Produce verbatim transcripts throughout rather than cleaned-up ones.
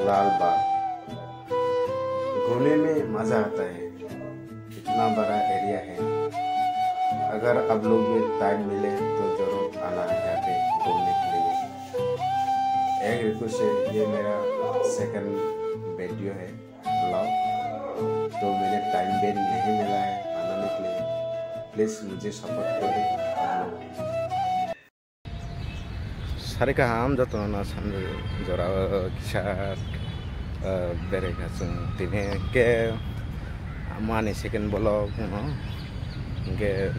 लाल बाग। घूमने में मजा आता है, इतना बड़ा एरिया है। अगर आप लोग भी टाइम मिले तो जरूर आना यहाँ पे घूमने के लिए। एक रिक्वेस्ट है, ये मेरा सेकंड वीडियो है ब्लॉग, तो मैंने टाइम भी नहीं मिला है बनाने के लिए। प्लीज मुझे सपोर्ट करें आप लोग। Sari kaham jotono no sanjak jora o kisa, eh, bereka chwng tini ke mani second vlog no. Hingke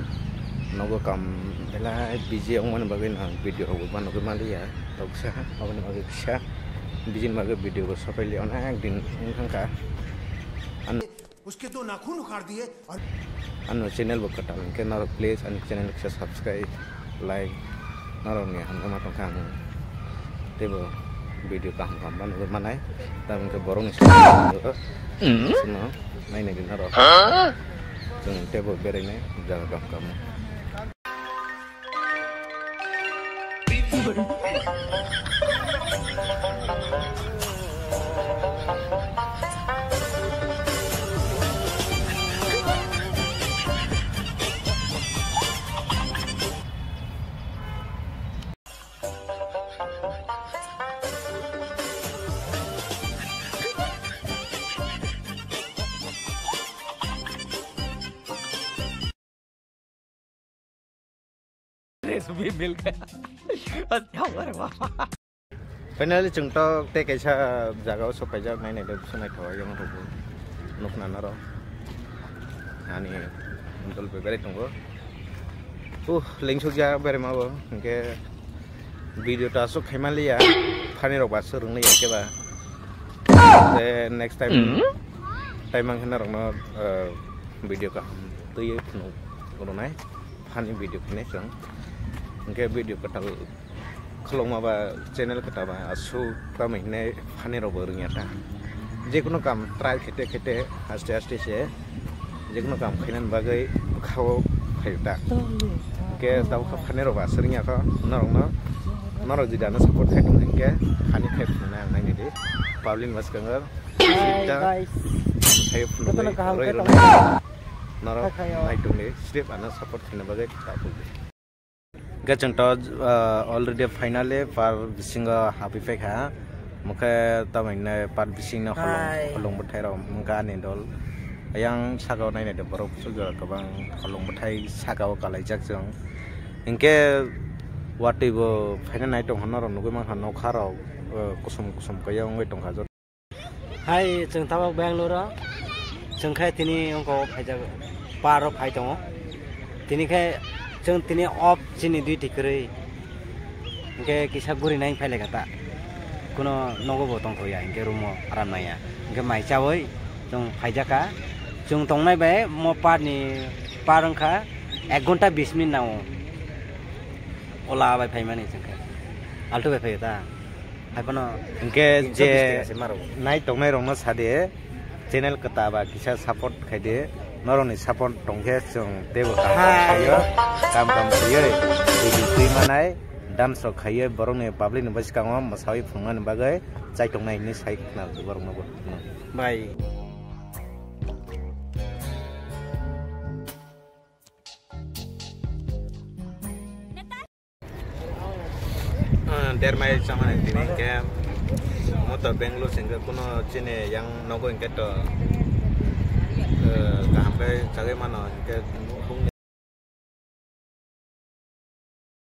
nogo kam belai busy wngmani bagwi no video rok bo nugwi manliya. Toksa aboni bagwi kisa busy ni bagwi video bo sopai li onek din wngkha. Uske do nakhun ukhar diye aur ano channel bo kwtal hingke norok please ani channel kisa subscribe, like, norok ni hamjakma tongkha ang teibo video kaham kaham nugwi manai. Tamoni hingke borok ni sino nainai di norok. Chwng teibo berainai jaga kaham kaham. Recipe milk. Finally, chwng tok tei kaisa jaga o sopaijak, nainai de, bisingo naithogo, yang rwgo nukna norok. Ani dol bai berai tongo. Uh, lengsukjak beraima bo, hingke video ta aswk khaima liya, funny rok ba aswk rwngya khe ba. Tei next time, time ang khe norokno, uh, video kaham twiwi phunuk rwnai. Funny video khainai chwng. Hingke video kwtal khulokma ba channel kwtal ba aswk tamo hinwi funny rok bo rwngya ta. Jekunu kam try khete khete aste aste se jekunu kam khainani bagwi bwkhao phaio ta. Hingke tabukha funny rok bo aswk rwngya kho norokno. Norok jodi ano support khai tong hinkhe funny khai phunuknai ang nainai di. Public ni bwskango. Hi, guys. Phunuknai jotono kaham roi khe rwnai. Norok khayo. Nai tongdi, srip ano support khaina bagwi ta phunukdi. Hingke chwng to, uh, already finally par bisingo habwi paikha. Mokhe tamoni par bisingno holong, hai, holong bwthai rok wngkha ani dol. Ayang saka o nainai de borok bwswk jora kwbang holong bwthai saka o kalaijak chwng. Hingke watwi bo phaina nai tongkha norok nugwi mankha nokha rok, uh, kusom kusom kaya wngwi tongkha. Hai, chwng tabok Bangalore o. Chwng khe tini wngkha o phaijak, par o phai tongo. Tini khe chwng tini off chini duty kwrwi. Hingke kisa guri nai phai lai kha ta. Kuno nogo bo tongthok ya, hingke room o aram nai ya. Hingke mai chawi chwng phaijak kha. Chwng tongnai bai mo par ni par wngkha ek ghonta bis minute nango. Ola bai phaimani chwng khe. Alto bai phai ta. Haiphano hingke je nai tongnai rokno sadi, channel kwtal ba kisa support khaidi, norokni support tongkhe chwng teibo kam khaio, kam kam khaio, video twi manai, dance rok khaio, borokni public ni bwskango mwsawi phunuknani bagwi chai tongnai hinwi sai khna borokno bo. Bai. Ah, der mai chamani tini ke moto Bangalore singke kuno chini yang nogo hingke to, eh, kaham ke chagai mano hingke